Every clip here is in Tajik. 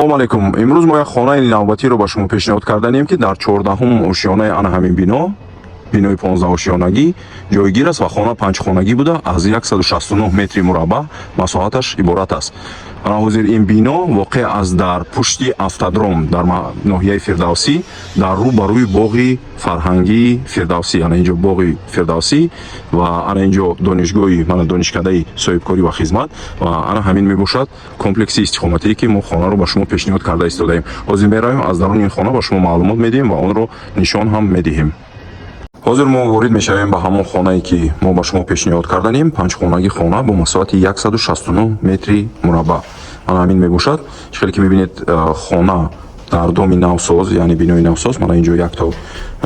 Салому алейкум. Имрӯз мо як хонаи навбатиро ба шумо пешниҳод карданем, ки дар 14-ум ошёнаи ана ҳамин бино, бинои 15 ошёнагӣ ҷойгир аст ва хона панҷхонагӣ буда, аз 169 метри мураббаъ масоҳаташ иборат аст. Ана ҳозир ин бино воқеъ аст дар пушти автодром, дар ноҳияи Фирдавсӣ, дар рӯ ба рӯи боғи фарҳангии Фирдавсӣ. Ана инҷо боғи Фирдавсӣ ва ана инҷо донишгоҳи, мана, донишкадаи соҳибкорӣ ва хизмат ва ана ҳамин мебошад комплекси истиқоматие, ки мо хонаро ба шумо пешниҳод карда истодаем. Ҳозир меравем, аз даруни ин хона ба шумо маълумот медиҳем ва онро нишон ҳам медиҳем. Ҳозир мо ворид мешавем ба ҳамон хонае, ки мо ба шумо пешниҳод карданем. Панҷхонагӣ хона бо масоҳати 169 метри мураббаъ ана ҳамин мебошад. Чӣ хеле ки мебинед, хона дар доми навсоз, яъне бинои навсоз. Мана инҷо якто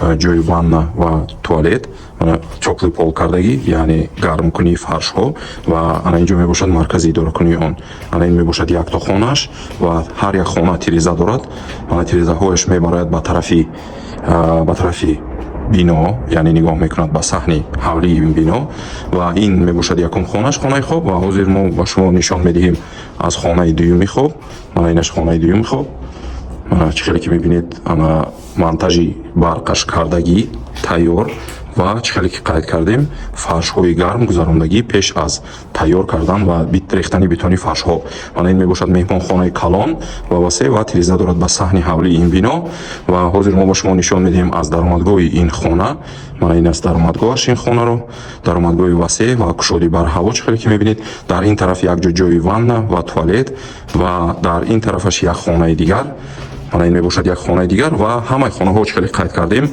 ҷои ванна ва туалет, мана тёплый пол кардагӣ, яъне гармкунии фаршҳо, ва ана инҷо мебошад маркази идоракунии он. Ана ин мебошад якто хонааш ва ҳар як хона тиреза дорад. Мана тирезаҳояш мебарояд ба тарафи бино, яъне нигоҳ мекунад ба саҳни ҳавлии ин бино. Ва ин мебошад якум хонаш, хонаи хоб. Ва ҳозир мо ба шумо нишон медиҳем аз хонаи дуюми хоб. Мана инаш хонаи дуюми хоб. Мана, чӣ хеле ки мебинед, ана монтажи барқаш кардагӣ, тайёр. Ва чӣ хеле ки қайд кардем, фаршҳои гарм гузарондагӣ пеш аз тайёр кардан ва рехтани бетони фаршҳо. Мана ин мебошад меҳмонхонаи калон ва васеъ ва тиреза дорад ба саҳни ҳавлии ин бино. Ва ҳозир мо ба шумо нишон медиҳем аз даромадгоҳи ин хона. Мана ин аст даромадгоҳаш ин хонаро, даромадгоҳи васеъ ва кушоди барҳаво. Чӣ хеле ки мебинед, дар ин тараф якҷо ҷои ванна ва туалет ва дар ин тарафаш як хонаи дигар. Мана ин мебошад як хонаи дигар. Ва ҳамаи хонаҳо, чӣ хеле қайд кардем,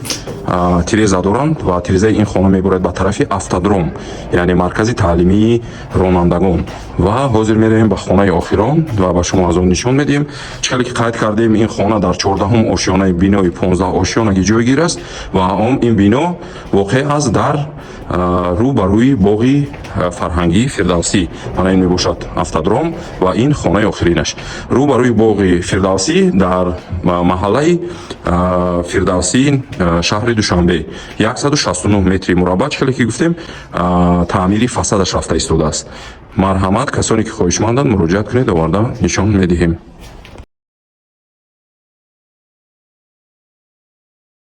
тиреза доранд ва тирезаи ин хона мебурад ба тарафи автодром, яъне маркази таълимии ронандагон. Ва ҳозир меравем ба хонаи охирон ва ба шумо аз он нишон медиҳем. Чӣ хеле ки қайд кардем, ин хона дар 14-ум ошёнаи бинои 15 ошёнагӣ ҷойгир аст ва он ин бино воқеъ аст дар рӯ ба рӯи боғи фарҳангии Фирдавсӣ. Мана ин мебошад автодром ва ин хонаи охиринаш рӯ ба рӯи боғи Фирдавсӣ, дар маҳаллаи Фирдавсӣ, шаҳри Душанбе, 169 метри мураббаъ. Чӣ хеле ки гуфтем, таъмири фасадаш рафта истодааст. Марҳамат, касоне ки хоҳишманданд, муроҷиат кунед, оварда нишон медиҳем.